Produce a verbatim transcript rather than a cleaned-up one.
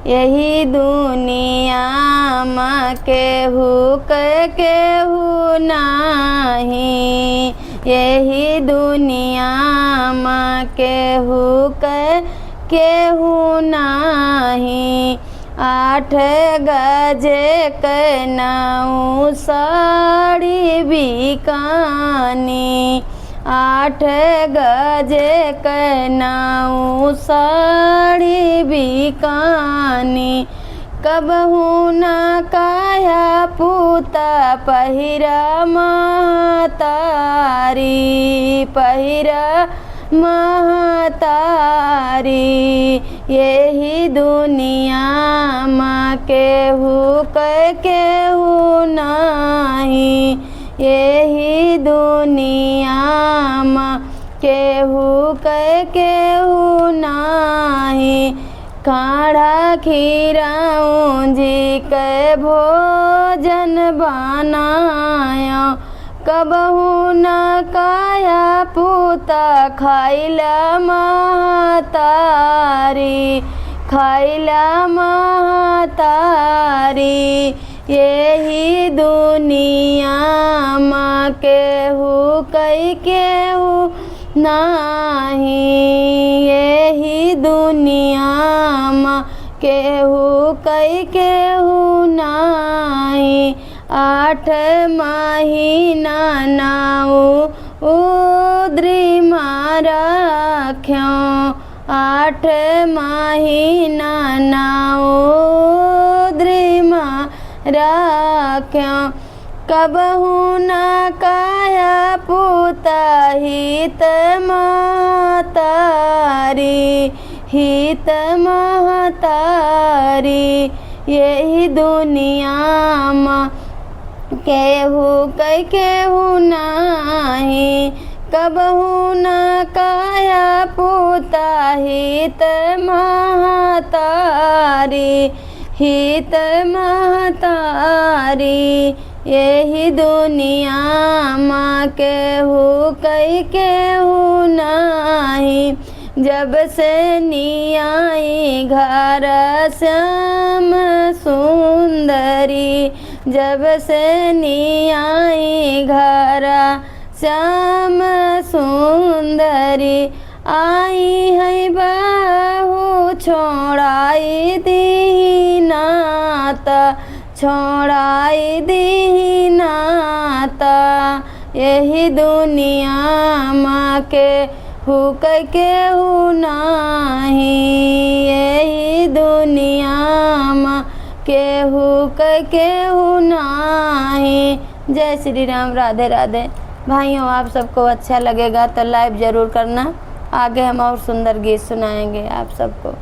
यही दुनिया मा केहू के केहू नाही, यही दुनिया मा केहू के केहू नाही। आठ गजे के नौ साड़ी बिकानी, आठ गजे के नौ साड़ी बिकानी। कबहू न कहा पूता पहिरा महतारी, पहिरा महतारी। यही दुनिया मा केहू के केहू नाही, यही दुनिया मा केहू के केहू नाही। काढ़ा खीरा ऊंजी के भोजन बनायो, कबहू न कहा पूता खाइला महतारी, खाइला महतारी। यही दुनिया मा केहू कई केहू नाही, यही दुनिया मा केहू कई केहू नाही। आठ महीना नाऊ उद्री मा राख्यो, आठ महीना नाऊ उद्री मा राख्यो। कबहू न कहा पूता हित महतारी, हित महतारी। यही दुनिया मा केहू कई केहू नाही, कबहू न कहा पूता हित महतारी, हित महतारी। यही दुनिया मा केहू कई केहू नाही। जब से नियाई घर श्याम सुंदरी, जब से नियाई घर श्याम सुंदरी, आई है बहू छोड़ाई दीना त, छोड़ाई दीना त। यही दुनिया मा केहू कई केहू नाही, यही दुनिया मा केहू कई केहू नाही। जय श्री राम, राधे राधे। भाइयों, आप सबको अच्छा लगेगा तो लाइव जरूर करना, आगे हम और सुंदर गीत सुनाएंगे आप सबको।